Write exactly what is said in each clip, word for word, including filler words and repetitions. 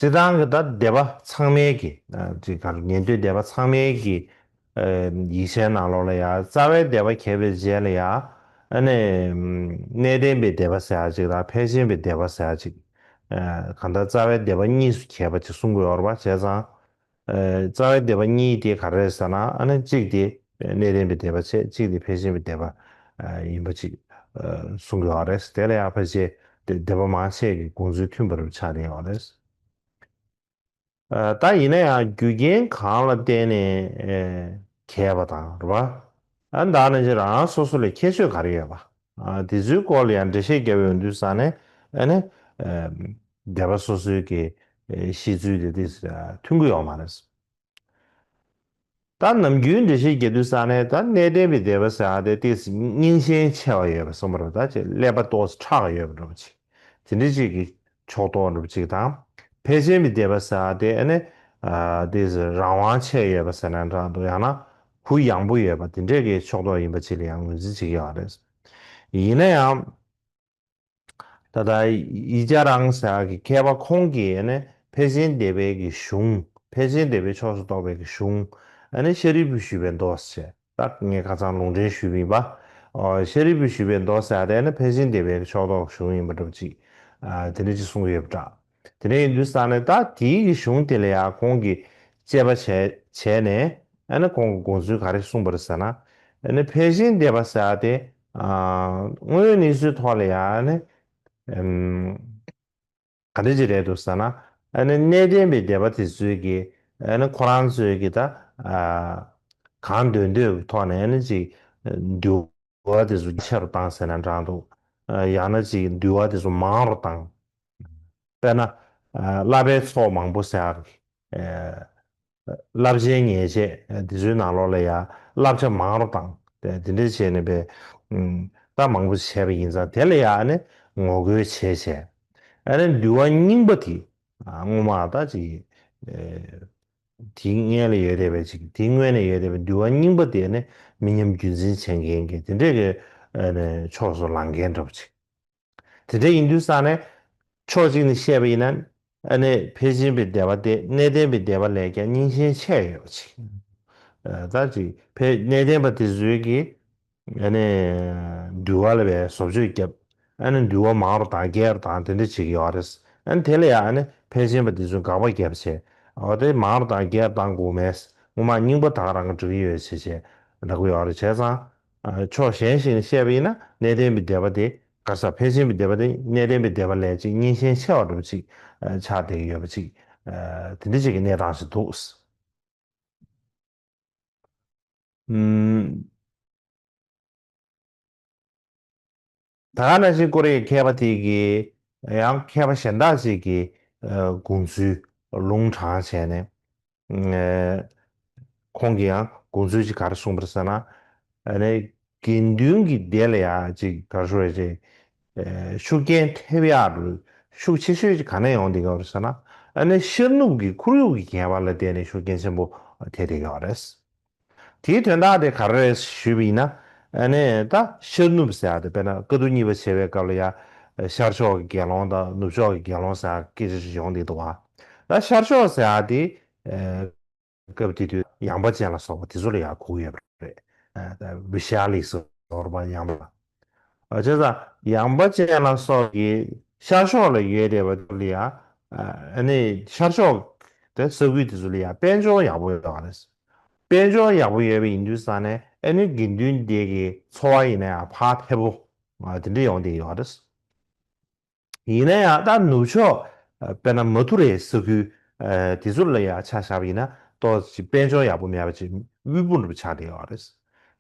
སྤྱིར་བཏང་གི་ད་སྡེ་པ་ཚང་མའི་གི་ཅིག་ག་ཉན་ཐོས་སྡེ་པ་ཚང་མའི་གི་ཡིག་ཆའི་ནང་ལོགས་ལ་ཡང་རྩ་བའི་སྡེ་པ་གྱེས་པའི་རྗེས་ལ་ཡང་ཨ་ནི་གནས་བརྟན་པའི་སྡེ་པ་ཟེར་ཡ་ཅིག་དང་ཕལ་ཆེན་པའི་སྡེ་པ་ཟེར་ཡ་ཅིག་གང་ལྟར་རྩ་བའི་སྡེ་པ་གཉིས་སུ་གྱེས་པ་ཅིག་གསུང་གི་ཡོད་རེད་པ། བྱས་ཙང་། རྩ་བའི་སྡེ་པ་གཉིས་དེ་ག་རེ་རེད་ཟེར་ན་ཨ་ནི་གཅིག་དེ་གནས་བརྟན་པའི་སྡེ་པ་བྱས། གཅིག་དེ་ཕལ་ཆེན་པའི་སྡེ་པ་ཡིན་པ་ཅིག་གསུང་གི་ཡོད་རེད། དེ་ལ་ཡང་ཕལ་ཆེར་སྡེ་པ་མང་ཆེ་གི་དགོངས་ཚུལ་མཐུན་པ་རུ་ཆགས་བསྡད་ཡོད་རེད། ད་ཡིན་ན་ཡང་རྒྱུ་རྐྱེན་གང་ལ་བརྟེན་ནས་གྱེས་པ་དང་རེད་པ། ཨ་ནི་ད་ནང་བཞིན་རང་རང་སོ་སོ་ལ་ཁྱད་ཆོས་ག་རེ་ཡོད་པ། དེ་ཚོའི་སྐོར་ལ་ཡང་འགྲེལ་བཤད་བརྒྱབ་ཡོང་དུས་ཙང་ནས་ཨ་ནི། སྡེ་པ་སོ་སོའི་གི་ཨེ་གཤིས་ཚུལ་དེ་དེ་མཐུན་གྱི་ཡོད་མ་རེད། ད་ནམ་རྒྱུན་འགྲེལ་བཤད་རྒྱག་དུས་ཙང་ནས་ད་གནས་བརྟན་པའི་སྡེ་པ་ཟེར་ཡ་དེ་ཏོག་ཙམ་རྙིང་ཞེན་ཆེ་བ་ཡོད་པ་གསུངས་པ་རེད། ད་ཅིག་ཀླད་པ་ཏོག་ཙམ་ཁྲག་ཡོད་པ་འདྲ་པོ་ཅིག་དེ་འདྲ་ཅིག་གི་ཕྱོགས་གཏོགས་འདྲ་པོ་ཅིག་དང་། ཕལ་ཆེན་པའི་སྡེ་པ་ཟེར་ཡ་དེ་ཨ་ནི་ཏོག་ཙམ་རང་དབང་ཆེ་ཡོད་པ་ཟེར་ན་འདྲ་འདུག་ཡང་ན་གུ་ཡངས་པོ་ཡོད་པ་དེ་འདྲས་ཀྱི་ཕྱོགས་གཏོགས་ཡིན་པ་ཅིག་ལ་ཡང་ངོས་འཛིན་བྱེད་ཀྱི་ཡོད་རེད། ཡིན་ན་ཡང་། ད་ལྟ་ཡིག་བརྒྱ་རང་ཟེར་ཡག་གི་མཁས་པ་ཁོང་གིས་ནི་ཕལ་ཆེན་སྡེ་པའི་གི་གཞུང་། ཕལ་ཆེན་སྡེ་པའི་ཕྱོགས་སུ་གཏོགས་པའི་གི་གཞུང་ཨ་ནི་ཤཱ་རིའི་བུས་ཞུས་པའི་མདོ་ཟེར། ད་ངས་ཁ་སང་ལུང་འདྲེན་ཞུས་པ་ཡིན་པ། ཨོ་ཤཱ་རིའི་བུས་ཞུས་པའི་མདོ་ཟེར་ཡག་དེ་ནི་ཕལ་ཆེན་སྡེ་པའི་གི་ཕྱོགས་གཏོགས་གཞུང་ཡིན་པ་འདྲ་པོ་ཅིག་ཨ་དེ་འདྲ་ཅིག་གསུང་གི་ཡོད་པ་འདྲ། དེ་འདྲ་ཡིན་དུས་ཙང་ནས་ད་དེའི་གི་གཞུང་དེ་ལ་ཡང་ཁོང་གིས་དཔྱད་པ་བྱས་བྱས་ནས་ཨ་ནི་ཁོང་གི་དགོངས་ཚུལ་ག་རེ་གསུངས་པ་རེད་ཟེར་ན། ཨ་ནི་ཕལ་ཆེན་སྡེ་པ་ཟེར་ཡག་དེ། ཨ་དངོས་གནས་སུའི་ཐོག་ལ་ཡང་ནི་ཨམ་ག་འདྲ་ཅིག་རེད་འདུག་ཟེར་ན། ཨ་ནི་གནས་བརྟན་པའི་སྡེ་པ་དེ་ཚོས་ཀྱི་ཨ་ནི་ཁོ་རང་ཚོས་ཀྱི་ད་ཨ་གང་འདོད་འདོད་ཀྱི་ཐོག་ནས་ཨ་ནི་ཅིག་འདུལ་བ་དེ་ཚོ་ཆེ་རུ་བཏང་ཟེར་ན་འདྲ་འདུག་ཨ་ཡང་ན་ཅིག་འདུལ་བ་དེ་ཚོ་མང་རུ་བཏང་། དཔེར་ན། ཨ་བསླབ་པའི་ཚོགས་མང་པོ་ཟེར། ཨ་བསླབ་བྱའི་ཉེས་ཆད་འདི་ཚོའི་ནང་ལོགས་ལ་ཡང་བསླབ་བྱ་མང་རུ་བཏང་། དེ་འདི་འདྲ་བྱས་ནས་པའི་ཨུམ་ད་མང་པོ་བྱས་པ་ཡིན་ཙང་དེ་ལ་ཡང་ཨ་ནི་ངོ་རྒོལ་བྱས་བྱས། ཨ་ནི་འདུལ་བ་རྙིང་པ་དེ་ཨ་སྔོན་མ་ད་ཅིག་ཨེ་དེའི་སྔོན་ལ་ཡོད་བསྡད་པའི་ཅིག་དེའི་སྔོན་ལ་ཡོད་བསྡད་པའི་འདུལ་བ་རྙིང་པ་དེ་ནི་མི་ཉམས་རྒྱུན་འཛིན་བྱེད་མཁན་གྱི་དེ་འདྲས་ཀྱི་ཨ་ནི་ཕྱོགས་སུ་ལངས་མཁན་འདྲ་པོ་ཅིག་དེ་འདྲ་ཡིན་དུས་ཙང་ནས་ཕྱོགས་གཅིག་ནས་བཤད་པ་ཡིན་ན་ཨ་ནི་ཕལ་ཆེན་པའི་སྡེ་པ་དེ་གནས་བརྟན་པའི་སྡེ་པ་ལས་ཀྱང་རྙིང་ཞེན་ཆེ་ཡོད་པ་ཅིག་ཨ་ད་ཅིག་ཕལ་གནས་བརྟན་པ་དེ་ཚོའི་གི་ཨ་ནི་འདུལ་བ་ལ་བའི་བཟོ་བཅོས་བརྒྱབ། ཨ་ནི་འདུལ་བ་མང་རུ་བཏང་རྒྱས་རུ་བཏང་དེ་འདྲ་བྱེད་ཀྱི་ཡོད་རེད། ཨ་ནི་དེ་ལ་ཡང་ཨ་ནི་ཕལ་ཆེན་པ་དེ་ཚོས་དགག་པ་བརྒྱབ་བྱས། འོ་དེ་མང་རུ་བཏང་རྒྱས་རུ་བཏང་དགོས་མེད། སྔོན་མ་རྙིང་པ་ད་ག་རང་གི་འགྲིག་གི་ཡོད་བྱས་བྱས་ལབ་ཀྱི་ཡོད་རེད། བྱས་ཙང་། ཕྱོགས་གཞན་ཞིག་ནས་བཤད་པ་ཡིན་ན་གནས་བརྟན་པའི་སྡེ་པ་དེ་ག་ས་ཕལ་ཆེན་པའི་སྡེ་པ་དེ་གནས་བརྟན་པའི་སྡེ་པ་ལས་ཅིག་རྙིང་ཞེན་ཆེ་བ་འདྲ་པོ་ཅིག་ཆགས་བསྡད་ཀྱི་ཡོད་པ་ཅིག་དེ་འདྲ་ཅིག་གི་གནས་སྟངས་ཤིག་འདུག་ཨུམ། ད་ག་ནང་བཞིན་ཀོ་རི་ཡའི་མཁས་པ་དེ་གིས་ཡང་མཁས་པ་གཞན་དག་ཅིག་གི་དགོངས་ཚུལ་ལུང་དྲངས་བྱས་ནས། ཁོང་གིས་ཡང་དགོངས་ཚུལ་ཅིག་ག་རེ་གསུངས་པ་རེད་ཟེར་ན། ཨ་ནི་དགེ་འདུན་གྱི་སྡེ་ལ་ཡང་ཅིག་ག་རེ་ཞུ་དགོས་རེད། ཤུགས་རྐྱེན་ཐེབས་ཡག་རུ་ཤུགས་ཆེ་ཤོས་ཅིག་ག་ནས་ཡོང་བསྡད་ཀྱི་ཡོད་རེད་ཟེར་ན། ཨ་ནི་ཤར་ནུབ་ཀྱི་ཁོར་ཡུག་གི་ཁྱད་པར་ལ་བརྟེན་ནས་ཤུགས་རྐྱེན་ཆེན་པོ་ཐེབས་བསྡད་ཀྱི་ཡོད་རེད། དེའི་དོན་དག་དེ་ག་རེ་རེད་ཞུས་པ་ཡིན་ན། ཨ་ནི་ད་ཤར་ནུབ་ཟེར་ཡག་དེ་དཔེར་ན་དཀའ་སྡུག་གཉིས་པ་བྱེད་པའི་སྐབས་ལ་ཡང་ཤར་ཕྱོགས་ཀྱི་དགེ་སློང་དང་ནུབ་ཕྱོགས་ཀྱི་དགེ་སློང་ཟེར་ཡག་སྐད་ཆ་ཞིག་ཡོང་བསྡད་འདུག་ག་ད་ཤར་ཕྱོགས་ཟེར་ཡག་དེ། སྐབས་དེ་དུས་ཡངས་པ་ཅན་ལ་སོགས་པ་དེ་ཚོ་ལ་ཡང་གོ་གི་ཡོད་པ་རེད། ཨ་ད་བི་ཤཱ་ལི་ཟེར་བ་ཡངས་པ། ཨ་བྱས་ཙང་ཡངས་པ་ཅན་ལ་སོགས་ཀྱི་ཤར་ཕྱོགས་ལ་ཡོད་བསྡད་པ་དེ་ལ་ཡང་ཨ་ནི་ཤར་ཕྱོགས་དེ་ས་ཁུལ་དེ་ཚོ་ལ་ཡང་དཔལ་འབྱོར་ཡག་པོ་ཡོད་པ་རེད། དཔལ་འབྱོར་ཡག་པོ་ཡོད་པ་ཡིན་དུས་ཙང་ནས་ཨ་ནི་དགེ་འདུན་སྡེ་གི་འཚོ་བ་ཡིན་ན་ཡང་ཕར་འཕེལ་པོ་ཨ་དེ་འདྲ་ཡོང་བསྡད་ཡོད་རེད། ཡིན་ན་ཡང་ད་ནུབ་ཕྱོགས་ཨ་དཔེར་ན་མ་ཐུ་རའི་ས་ཁུལ་ཨ་དེ་ཚོ་ལ་ཡང་ཆ་བཞག་པ་ཡིན་ན་ཏོག་ཙམ་དཔལ་འབྱོར་ཡག་པོ་མེད་པ་ཅིག་དབུལ་པོ་འདྲ་པོ་ཆགས་བསྡད་ཡོད་རེད། བྱས་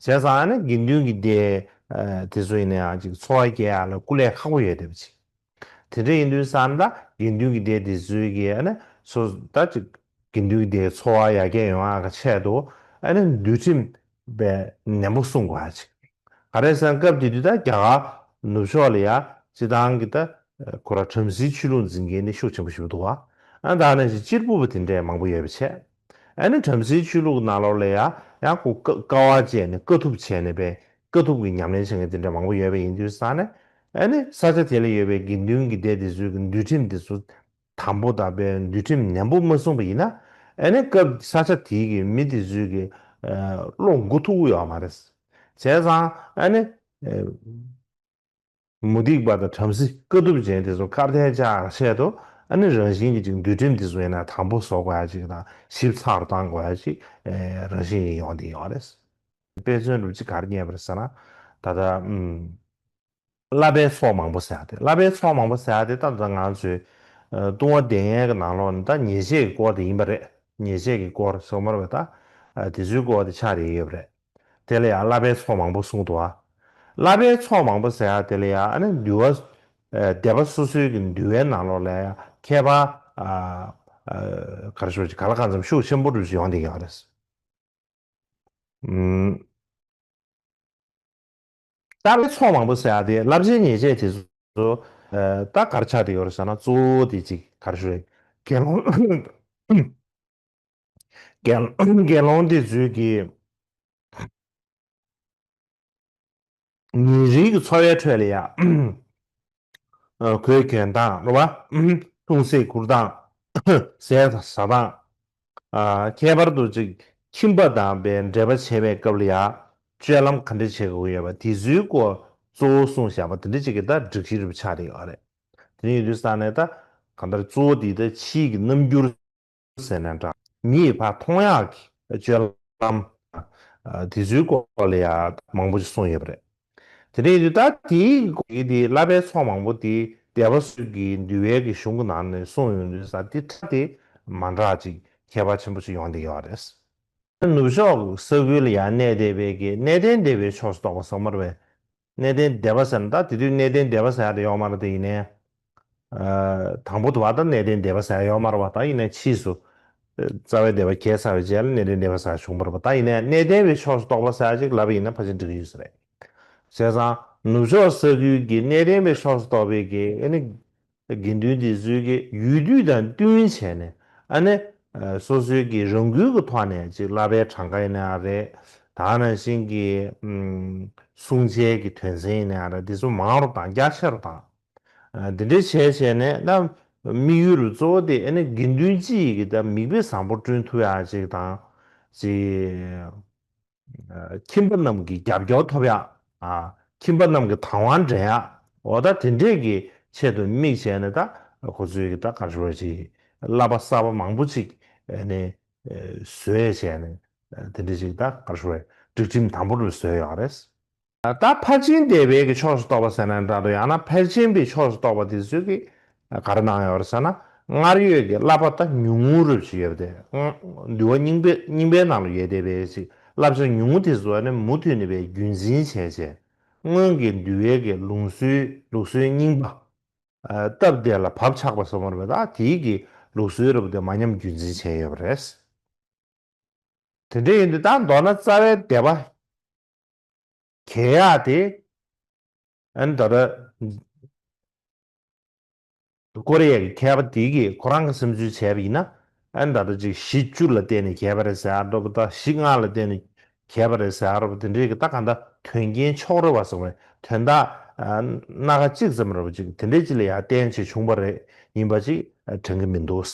ཙང་ཨ་ནི་དགེ་འདུན་གྱི་སྡེ་ཨ་དེ་ཚོ་ཡིན་ན་ཡང་ཅིག་འཚོ་བ་སྐྱེལ་ཡག་ལ་སྐུ་ལས་ཁག་པོ་ཡོད་བསྡད་པ་ཅིག་དེ་འདྲ་ཡིན་དུས་ཙང་ད་དགེ་འདུན་གྱི་སྡེ་དེ་ཚོའི་གི་ཨ་ནི་སོ་ད་ཅིག་དགེ་འདུན་གྱི་སྡེའི་འཚོ་བ་ཡར་རྒྱས་ཡོང་ཡག་གི་ཆེད་དུ་ཨ་ནི་འདུལ་ཁྲིམས་དཔེ་ནན་པོ་སྲུང་དགོས་ཡག་ཅིག་ག་རེ་ཟེར་ན་སྐབས་དེ་དུས་ད་རྒྱ་གར་ནུབ་ཕྱོགས་ལ་ཡ་སྤྱིར་བཏང་གི་ད་ཁོ་ར་བྲམ་ཟེའི་ཆོས་ལུགས་འཛིན་མཁན་ནི་ཤུགས་ཆེན་པོ་ཞིག་འདུག་བ། ཨ་ད་ནང་བཞིན་གཅེར་བུ་པ་དེ་འདྲས་མང་པོ་ཡོད་པ་བྱས། ཨ་ནི་བྲམ་ཟེའི་ཆོས་ལུགས་ནང་ལོགས་ལ་ཡ་ཡང་ཁོ་དཀའ་དཀའ་བ་སྤྱད་ནས་དཀའ་ཐུབ་བྱས་ནས་པའི་དཀའ་ཐུབ་ཀྱི་ཉམས་ལེན་བྱེད་མཁན་དེ་འདྲས་མང་པོ་ཡོད་པ་ཡིན་དུས་ཙང་ནས་ཨ་ནི་ས་ཆ་དེ་ལ་ཡོད་པའི་དགེ་འདུན་གྱི་སྡེ་དེ་ཚོའི་གི་འདུལ་ཁྲིམས་དེ་ཚོ། དམ་པོ་དང་པའི་འདུལ་ཁྲིམས་ནན་པོ་མ་སྲུང་བ་ཡིན་ན། ཨ་ནི་སྐབས་ས་ཆ་དེའི་གི་མི་དེ་ཚོའི་གི་ཨ་བློ་འགུག་ཐུབ་ཀྱི་ཡོད་མ་རེད། བྱས་ཙང་ཨ་ནི་ཨ་མུ་སྟེགས་པ་དང་བྲམ་ཟེ་དཀའ་ཐུབ་ཅན་དེ་ཚོ་ཁ་གཏད་བཅག་ཆེད་དུ། ཨ་ནི་རང་བཞིན་གྱི་ཅིག་འདུལ་ཁྲིམས་དེ་ཚོ་ཡིན་ན་དམ་པོ་བཟོ་དགོས་ཡ་ཅིག་དང་ཞིབ་ཚགས་རུ་བཏང་དགོས་ཡ་ཅིག་ཨ་རང་བཞིན་ཡིན་ཡོང་བསྡད་ཡོད་རེད། དཔེ་མཚོན་རུ་ཅིག་ག་རེ་རྙེད་པ་རེད་ཟེར་ན། ད་ལྟ་ཨམ། བསླབ་པའི་ཚོགས་མང་པོ་ཟེར་ཡ་དེ། བསླབ་པའི་ཚོགས་མང་པོ་ཟེར་ཡ་དེ་ད་ལྟ་ང་ཚོས་ཨ་ལྟུང་བ་སྡེ་ལྔའི་གི་ནང་ལོགས་ནས་ད་ཉེས་བྱས་ཀྱི་སྐོར་དེ་ཡིན་པ་རེད། ཉེས་བྱས་ཀྱི་སྐོར་སོགས་མར་བ་ད་ཨ་དེ་ཚོའི་སྐོར་དེ་ཆགས་རེ་ཡོད་པ་རེད། དེ་ལ་ཡང་བསླབ་པའི་ཚོགས་མང་པོ་གསུངས་འདུག་ཨ། བསླབ་པའི་ཚོགས་མང་པོ་ཟེར་ཡ་དེ་ལ་ཡང་ཨ་ནི་འདུལ་བ་ཨ་སྡེ་པ་སོ་སོའི་གི་འདུལ་བའི་ནང་ལོགས་ལ་ཡང་ཁྱད་པར་ཨ་ཨ་ག་རེ་ཞུ་ཅིག་ག་ལ་གང་འཚམ་ཤུགས་ཆེན་པོ་རུ་ཡོང་བསྡད་ཡོད་རེད། ཨུམ། བསླབ་པའི་ཚོགས་མང་པོ་ཟེར་ཡ་དེ་བསླབ་བྱའི་ཉེས་བྱས་དེ་ཚོ་ཨ་ད་ག་རེ་ཆགས་བསྡད་ཡོད་རེད་ཟེར་ན། གཙོ་བོ་དེ་ཅིག་ག་རེ་ཞུ་རེད། དགེ་སློང་དགེ་དགེ་སློང་དེ་ཚོའི་གི་ཉིན་རེའི་གི་འཚོ་བའི་ཁྲོད་ལ་ཡ། ཨ་གོས་གྱོན་སྟངས་རེད་བ། ལྷུང་བཟེད་འཁུར་སྟངས། ཟས་ཟ་སྟངས། ཨ་ཁྱད་པར་དུ་ཅིག་ཁྱིམ་པ་དང་པའི་འབྲེལ་བ་བྱེད་པའི་སྐབས་ལ་ཡ། སྤྱོད་ལམ་ག་འདྲ་བྱེད་དགོས་ཡོད་པ་དེ་ཚོའི་སྐོར་གཙོ་བོ་གསུངས་བཞག་པ་དེ་འདྲ་ཅིག་གི་ད་སྒྲིག་གཞི་རུ་ཆགས་བསྡད་ཡོད་རེད། དེ་ནས་ཡིན་དུས་ཙང་ནས་ད་གང་ལྟར་གཙོ་བོ་དེ་ད་ཕྱིའི་གི་རྣམ་འགྱུར་ཟེར་ན་འདྲ། མི་ཡིས་ཕར་མཐོང་ཡག་གི་སྤྱོད་ལམ། ཨ་དེ་ཚོའི་སྐོར་ལ་ཡང་མང་པོ་ཞིག་གསུངས་ཡོད་པ་རེད། དེ་ནས་ཡིན་དུས་ད་དེའི་སྐོར་གྱི་དེ་བསླབ་པའི་ཚོགས་མང་པོ་དེ་སྡེ་པ་སུ་གི་འདུལ་བའི་གི་གཞུང་གི་ནང་ནས་གསུངས་ཡོང་དུས་ཙང་དེ་ད་དེ་མ་འདྲ་ཅིག་ཁྱད་པར་ཆེན་པོ་ཞིག་ཡོང་བསྡད་ཡོད་རེད། ནུབ་ཕྱོགས་ས་ཁུལ་ལ་ཡང་གནས་བསྡད་པའི་གི་གནས་བརྟན་སྡེ་པའི་ཕྱོགས་སུ་གཏོགས་པ་ཟེར་མ་རེད་པས། གནས་བརྟན་སྡེ་པ་ཟེར་ན་ད་དེ་དུས་གནས་བརྟན་སྡེ་པ་ཟེར་ཡ་དེ་ཡོད་མ་རེད་དེ། ཡིན་ནའི་ཨ་དང་པོ་དུ་བ་ད་གནས་བརྟན་སྡེ་པ་ཟེར་ཡ་ཡོད་མ་རེད་པ། ད་ཡིན་ནའི་ཕྱིས་སུ་ཨ་རྩ་བའི་སྡེ་པ་གྱེས་ཚར་བའི་རྗེས་ལ་གནས་བརྟན་སྡེ་པ་ཟེར་ཡ་བྱུང་བ་རེད་པ། ད་ཡིན་ནའི་གནས་བརྟན་པའི་ཕྱོགས་སུ་གཏོགས་པ་ཟེར་ཡ་ཅིག་ལབ་པ་ཡིན་ན་ཕལ་ཆེར་འགྲིག་གི་ཡོད་ས་རེད། བྱས་ཙང་ནུབ་ཕྱོགས་ས་ཁུལ་གྱི་གནས་བརྟན་པའི་ཕྱོགས་སུ་གཏོགས་པའི་གི་ཨ་ནི། དགེ་འདུན་འདི་ཚོའི་གི་ཡུལ་དུས་དང་བསྟུན་བྱས་ནས་ཨ་ནི་ཨ་སོ་སོའི་གི་རང་འགུལ་གྱི་ཐོག་ནས་ཅིག་བསླབ་པའི་གྲངས་ཀ་ཡིན་ན་ཡང་རེད། ད་ནང་བཞིན་གྱི་ཨམ་བསྲུང་བྱའི་གི་དོན་ཚན་ཡིན་ན་ཡང་རེད། འདི་ཚོ་མང་རུ་དང་རྒྱ་ཆེ་རུ་དང་། ཨ་འདི་འདྲའི་བྱས་བྱས་ནས་ད་དམིགས་ཡུལ་གཙོ་བོ་དེ་ཨ་ནི་དགེ་འདུན་སྤྱི་ཡི་གི་ད་མིག་དཔེ་བཟང་པོ་བསྐྲུན་ཐུབ་ཡག་ཅིག་དང་ཅིག་ཁྱིམ་པ་རྣམས་ཀྱི་རྒྱབ་སྐྱོར་ཐོབ་ཡག་ཨ་ཁྱིམ་པ་རྣམས་ཀྱི་དང་བ་འདྲེན་ཡག་འོ་ད་དེ་འདྲས་ཀྱི་ཆེད་དུ་དམིགས་བྱས་ནས་ད་ཁོ་ཚོས་ཀྱི་ད་ག་རེ་ཞུ་བ་ཅིག་བསླབ་པ་གསར་པ་མང་པོ་ཅིག་ནས་བཟོས་བྱས་ནས་དེ་འདྲས་ཅིག་ད་ག་རེ་ཞུ་བ་སྒྲིག་ཁྲིམས་དམ་པོ་རུ་བཟོས་ཡོད་རེད། ད་ཕར་ཕྱིན་སྡེ་པའི་གི་ཕྱོགས་སུ་གཏོགས་པ་ཟེར་ན་འདྲ་འདུག་ཡང་ན་ཕར་ཕྱིན་པའི་ཕྱོགས་སུ་གཏོགས་པ་དེ་ཚོས་ཀྱི་ག་རེ་གནང་ཡོད་རེད་ཟེར་ན། སྔར་ཡོད་ཀྱི་བསླབ་པ་ད་ཉུང་ངུ་རབ་ཅིག་ཡོད་པ་དེ། འདུལ་བ་རྙིང་པའི་རྙིང་པའི་ནང་ལ་ཡོད་བསྡད་པའི་ཅིག་བསླབ་བྱ་ཉུང་ངུ་དེ་ཚོ་ནི་མུ་མཐུད་ནས་པའི་རྒྱུན་འཛིན་བྱས་བྱས། སྔོན་གྱི་འདུལ་བའི་གི་ལུགས་སྲོལ་ལུགས་སྲོལ་རྙིང་པ། སྟབས་བདེ་ལ་བབ་ཆགས་པ་ཟེར་བ་རེད་པ། ད་དེའི་གི་ལུགས་སྲོལ་རབ་དེ་མ་ཉམས་རྒྱུན་འཛིན་བྱས་ཡོད་པ་རེད། དེ་འདྲ་ཡིན་དུས་ད་མདོར་ན་རྩ་བའི་སྡེ་པ་གྱེས་ཡག་དེ། ཨ་ནི་ད་ལྟ་ཀོ་རི་ཡའི་མཁས་པ་དེ་གིས་ཁོ་རང་གི་བསམ་ཚུལ་བྱས་པ་ཡིན་ན། ཨ་ནི་ད་ལྟ་ཅིག་གཞི་བཅུ་ལ་བརྟེན་ནས་གྱེས་པ་རེད་ཟེར་ཡག་འདྲ་པོ་དང་གཞི་ལྔ་ལ་བརྟེན་ནས་གྱེས་པ་རེད་ཟེར་ཡག་འདྲ་པོ་དེ་འདྲའི་གི་ད་གང་ལྟར་དོན་རྐྱེན་ཕྱོགས་རེ་བ་ཟེར་བ་རེད། དོན་དག་ཨ་སྣ་ཁ་གཅིག་ཙམ་རེ་བ་ཅིག་དེ་འདྲའི་ཅིག་ལ་ཡང་བརྟེན་བྱས་བྱུང་བ་རེད་ཡིན་པ་ཅིག་དྲན་གྱི་མི་འདུག་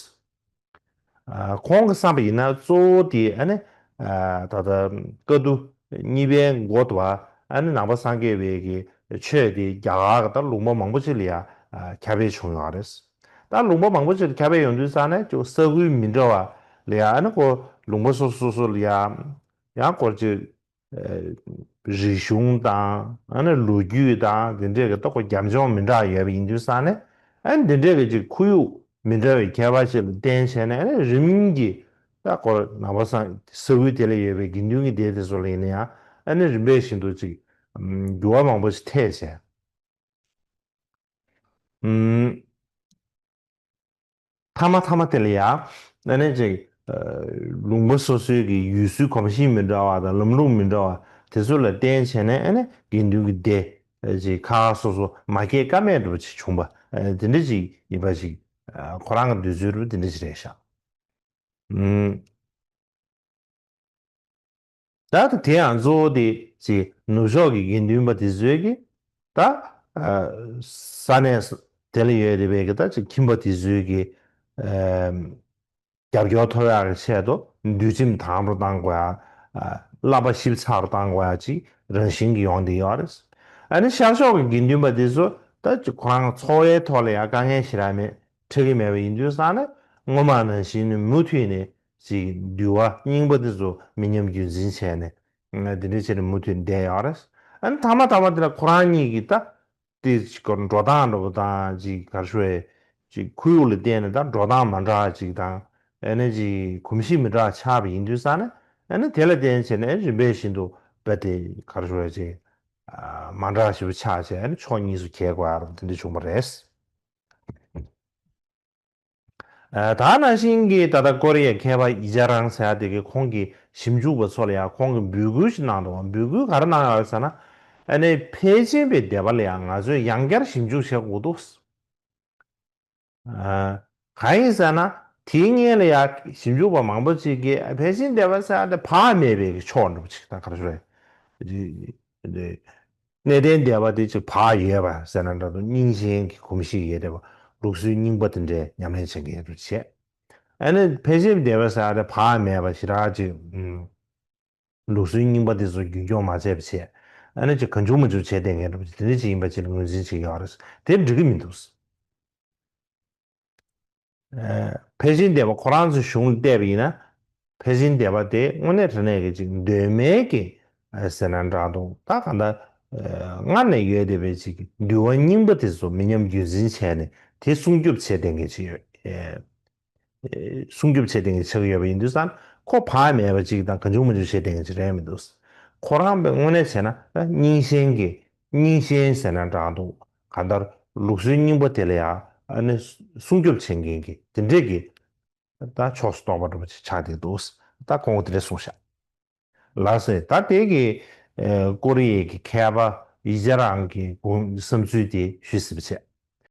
ཨ་ཁོང་གི་བསམ་པ་ཡིན་ན་གཙོ་བོ་དེ་ཨ་ནི་ཨ་ད་ལྟ་བཀའ་བསྡུ་གཉིས་པའི་འགོ་དུ་བ་ཨ་ནི་ནང་པ་སངས་རྒྱས་པའི་གི་ཆོས་དེ་རྒྱ་གར་གྱི་ད་ལུང་པ་མང་པོ་ཅིག་ལ་ཡ་ཨ་ཁྱབ་སྤེལ་བྱུང་ཡོད་རེད། ད་ལུང་པ་མང་པོ་ཅིག་ལ་ཁྱབ་སྤེལ་ཡོང་དུས་ཙང་ནས་ཅིག་ས་ཁུལ་མི་འདྲ་བ་ལ་ཡ་ཨ་ནི་ཁོ་ལུང་པ་སོ་སོ་སོ་སོ་ལ་ཡ་ཡང་སྐོར་ཅིག་ཨ་རིག་གཞུང་དང་ཨ་ནི་ལོ་རྒྱུས་དང་དེ་འདྲས་ཀྱི་ད་ཁོ་རྒྱབ་ལྗོངས་མི་འདྲ་ཡོད་པ་ཡིན་དུས་ཙང་ནས། ཨ་ནི་དེ་འདྲས་ཀྱི་ཅིག་ཁོར་ཡུག་མི་འདྲ་བའི་ཁྱད་པར་ཅིག་ལ་བརྟེན་བྱས་ནས། ཨ་ནི་རིམ་གྱིས་ད་ཁོ་ནང་པ་སངས་ས་ཁུལ་དེ་ལ་ཡོད་པའི་དགེ་འདུན་གྱི་སྡེ་དེ་ཚོ་ལ་ཡིན་ན་ཡང་། ཨ་ནི་རིམ་པས་བཞིན་དུ་ཅིག་འགྱུར་བ་མང་པོ་ཞིག་ཐེབས་བྱས། ཨུམ། མཐའ་མ་མཐའ་མ་དེ་ལ་ཡང་ཨ་ནི་ཅིག་ཨ་ལུང་པ་སོ་སོའི་གི་ཡུལ་སྲོལ་གོམས་གཤིས་མི་འདྲ་བ་དང་ལམ་ལུགས་མི་འདྲ་བ་དེ་ཚོ་ལ་བརྟེན་བྱས་ནས། ཨ་ནི་དགེ་འདུན་གྱི་སྡེ་ཨ་ཅིག་ཁག་ཁག་སོ་སོ་མ་གྱེས་ཀ་མེད་འདྲ་པོ་ཅིག་བྱུང་བ། ཨ་དེ་འདྲ་ཅིག་ཡིན་པ་ཅིག་ཨ་ཁོ་རང་གི་འདོད་ཚུལ་རུ་དེ་འདྲ་ཅིག་རེད་ཤག་ཨུམ། ད་ལྟ་དེ་ཡང་གཙོ་བོ་དེ་ཅིག་ནུབ་ཕྱོགས་ཀྱི་དགེ་འདུན་པ་དེ་ཚོའི་གི་ད་ཨ་ས་གནས་དེ་ལ་ཡོད་བསྡད་པའི་གི་ད་ཅིག་ཁྱིམ་པ་དེ་ཚོའི་གི་ རྒྱབ་སྐྱོར་ཐོབ་ཡག་གི་ཆེད་དུ་འདུལ་ཁྲིམས་དམ་རུ་གཏང་དགོས་ཡ། བསླབ་པ་ཞིབ་ཚགས་རུ་གཏང་དགོས་ཡ་ཅིག་རང་བཞིན་གྱི་ཡོང་བསྡད་ཡོད་རེད། ཨ་ནི་ཤར་ཕྱོགས་ཀྱི་དགེ་འདུན་པ་དེ་ཚོ་ད་ཁོ་རང་འཚོ་བའི་ཐོག་ལ་ཡ་དཀའ་ངལ་ཞེ་དྲག་མེད་འཕྲད་ཀྱི་མེད་པ་ཡིན་དུས་ཙང་ནས་སྔོན་མ་ནང་བཞིན་མུ་མཐུད་ནས་ཅིག་འདུལ་བ་རྙིང་པ་དེ་ཚོ་མི་ཉམས་རྒྱུན་འཛིན་བྱས་ནས་དེ་འདྲ་བྱས་ནས་མུ་མཐུད་བསྡད་ཡོད་རེད། ཨ་ནི་མཐའ་མ་མཐའ་མ་དེ་ལ་ཁོ་རང་གཉིས་ཀྱིས་ད། དེ་ཅིག་འགྲོ་སྟངས་འདྲ་པོ་དང་ཅིག་ག་རེ་ཞུ་དགོས་རེད། ཅིག་ཁོར་ཡུག་ལ་བལྟས་ནས་ད་འགྲོ་སྟངས་མ་འདྲ་ཅིག་དང་། ཨ་ནི་ཅིག་གོམས་གཤིས་མི་འདྲ་ཆགས་པ་ཡིན་དུས་ཙང་ནས་ཨ་ནི་དེ་ལ་བརྟེན་བྱས་ནས་རིམ་པས་བཞིན་དུ་རྦད་དེ་ག་རེ་ཞུ་དགོས་རེད། ཅིག་མ་འདྲ་ཞིག་ཆགས་བྱས་ཨ་ནི་ཕྱོགས་གཉིས་སུ་གྱེས་དགོས་ཡ་དེ་འདྲ་བྱུང་བ་རེད། ད་ནང་བཞིན་གྱི་ད་ལྟ་ཀོ་རི་ཡའི་མཁས་པ་ཡི་ཅཱ་རང་ཟེར་ཡ་དེ་གིས་ཁོང་གི་ཞིབ་འཇུག་པ་ཚོ་ལ་ཡང་ཁོང་གིས་འབོད་སྐུལ་ཞིག་གནང་འདུག་འབོད་སྐུལ་ག་རེ་གནང་ཡོད་ཟེར་ན། ཨ་ནི་ཕལ་ཆེན་པའི་སྡེ་པ་ལ་ཡང་ང་ཚོས་ཡང་བསྐྱར་ཞིབ་འཇུག་བྱེད་དགོས་འདུག་གང་ཡིན་ཟེར་ན་དེའི་སྔོན་ལ་ཡང་ཞིབ་འཇུག་པ་མང་པོ་ཅིག་གིས་ཕལ་ཆེན་སྡེ་པ་ཟེར་ཡ་དེ་བག་མེད་པའི་ཕྱོགས་འདྲ་པོ་ཅིག་དང་ག་རེ་ཞུ་དགོས་རེད། གནས་བརྟན་སྡེ་པ་དེ་ཅིག་བག་ཡོད་པ་ཟེར་ན་འདྲ་འདུག་རྙིང་ཞེན་གྱི་གོམས་གཤིས་ཡོད་བསྡད་པ། ལུགས་སྲོལ་རྙིང་པ་དེ་འདྲའི་ཉམས་ལེན་བྱེད་མཁན་རུ་བྱས། ཨ་ནི་ཕལ་ཆེར་སྡེ་པ་ཟེར་ཡ་དེ་བག་མེད་པ་ཞེ་དྲག་ཅིག་ལུགས་སྲོལ་རྙིང་པ་དེ་ཚོ་རྒྱུན་སྐྱོང་མ་བྱས་པ་བྱས། ཨ་ནི་ཅིག་གང་བྱུང་མང་བྱུང་བྱས་བསྡད་མཁན་འདྲ་པོ་ཅིག་དེ་འདྲ་ཅིག་ཡིན་པ་ཅིག་ལ་ངོས་འཛིན་བྱེད་ཀྱི་ཡོད་རེད། དེ་འགྲིག་གི་མི་འདུག་ཕལ་ཆེར་སྡེ་པ་ཁོ་རང་ཚོའི་གཞུང་ལ་བལྟས་པ་ཡིན་ན། ཕལ་ཆེར་སྡེ་པ་དེ་དངོས་གནས་དྲང་གནས་ཀྱི་ཅིག་གདོད་མའི་གི་ཟེར་ན་འདྲ་འདུག་ད་གང་ལྟར་སྔར་ནས་ཡོད་བསྡད་པའི་ཅིག་འདུལ་བ་རྙིང་པ་དེ་ཚོ་མི་ཉམས་རྒྱུན་འཛིན་བྱས་ནས་དེ་སྲུང་སྐྱོབ་བྱས་བསྡད་མཁན་ཅིག་ཡོད། སྲུང་སྐྱོབ་བྱས་བསྡད་མཁན་ཆགས་ཀྱི་ཡོད་པ་ཡིན་དུས་ཙང་ཁོ་བག་མེད་པ་ཅིག་དང་གང་བྱུང་མང་བྱུང་བྱས་བསྡད་མཁན་ཅིག་རེད་མི་འདུག་ཁོ་རང་པའི་དངོས་གནས་བྱས་ན་རྙིང་ཞེན་གྱི་རྙིང་ཞེན་ཟེར་ན་འདྲ་འདུག་གང་ལྟར་ལུགས་སྲོལ་རྙིང་པ་དེ་ལ་ཡང་ཨ་ནི་སྲུང་སྐྱོབ་བྱེད་མཁན་གྱི་དེ་འདྲས་ཀྱི་ད་ཕྱོགས་སུ་གཏོགས་པ་འདྲ་པོ་ཅིག་ཆགས་བསྡད་འདུག་ད་ཁོང་གིས་དེ་འདྲས་གསུངས་ཤག་ལགས་སེ། ད་དེ་གི་ཨེ་ཀོ་རི་ཡའི་གི་མཁས་པ་ཡི་ཅཱ་རང་གི་དགོངས་བསམ་ཚུལ་དེ་ཞུས་ཟིན་པ་བྱས།